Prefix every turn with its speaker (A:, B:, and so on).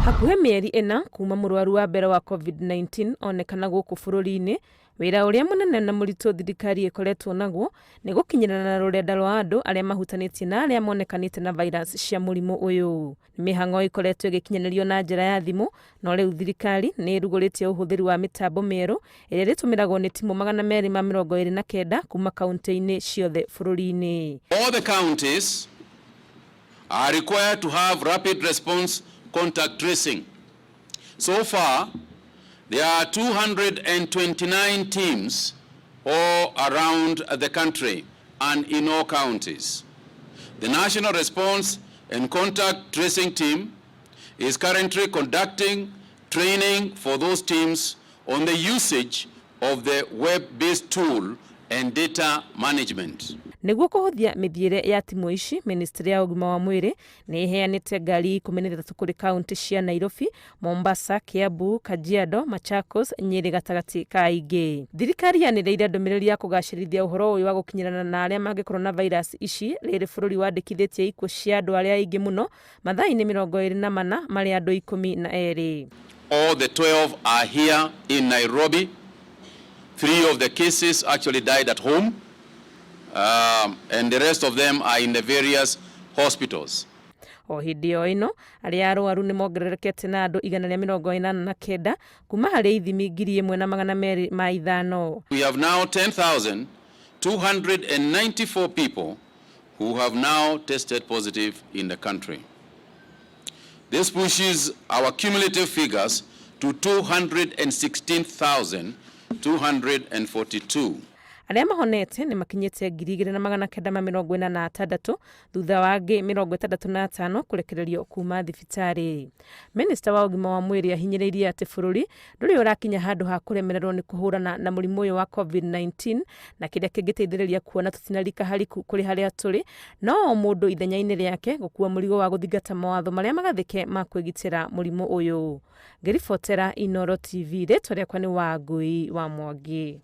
A: Hakuhĩ mĩeri 4 kuma mũrwaru wa mbere wa COVID-19 onekana gũkũ bũrũri-inĩ, wĩra ũrĩa mũnene na mũritũ thirikari ĩkoretwo naguo nĩ gũkinyĩrana na rũrenda rwa andũ arĩa mahutanĩtie na arĩa monekanĩte na virus cia mũrimũ ũyũ. Nĩ mĩhang'o ĩkoretwo ĩgĩkinyanĩrio na njĩra ya thimũ, no rĩu thirikari nĩ ĩrugũrĩtie ũhũthĩri wa mĩtambo mĩerũ ĩrĩa ĩrĩtũmĩragwo nĩ timũ 229 kuma kaunti-inĩ ciothe bũrũri-inĩ.
B: All the counties are required to have rapid response contact tracing. So far, there are 229 teams all around the country and in all counties. The National Response and Contact Tracing Team is currently conducting training for those teams on the usage of the web-based tool and data management.
A: Nĩguo kũhũthia mĩthiĩre ya timũ ici, ministry ya ũgima wa mwĩrĩ nĩ ĩheanĩte ngari 13 kũrĩ kaunti cia Nairobi, Mombasa, Kiambu, Kajiado, Machakos, Nyĩrĩ gatagatĩ ka ingĩ. Thirikari yanĩrĩire ndũmĩrĩri ya kũgacĩrithia ũhoro ũyũ wa gũkinyĩrana na arĩa mangĩkorwo na virus ici rĩrĩ bũrũri wandĩkithĩtie ikuũ cia andũ arĩa aingĩ mũno mathaa-inĩ 24 marĩ andũ 12.
B: All the 12 are here in Nairobi. 3 of the cases actually died at home, and the rest of them are in the various hospitals.
A: O hĩndĩ o ĩno, arĩa arwaru nĩ mongererekete na andũ 189 kuma harĩ ithimi 1205.
B: We have now 10,294 people who have now tested positive in the country. This pushes our cumulative figures to 216,242.
A: Arĩa mahonete nĩ makinyĩte 2986 thutha wa angĩ 65 kũrekererio kuma thibitarĩ. Minista wa ũgima wa mwĩrĩ ahinyĩrĩirie atĩ bũrũri ndũrĩ ũrakinya handũ ha kũremererwo nĩ kũhũrana na mũrimũ ũyũ wa COVID-19 na kĩrĩa kĩngĩteithĩrĩria kuona tũtinarika hariku kũrĩ harĩa tũrĩ no o mũndũ ithenya-inĩ rĩake gũkua mũrigo wa gũthingata mawatho marĩa magathĩke ma kwĩgitĩra mũrimũ ũyũ. Ngĩribotera Inooro TV, rĩtwa rĩakwa nĩ Wangui wa Mwangi.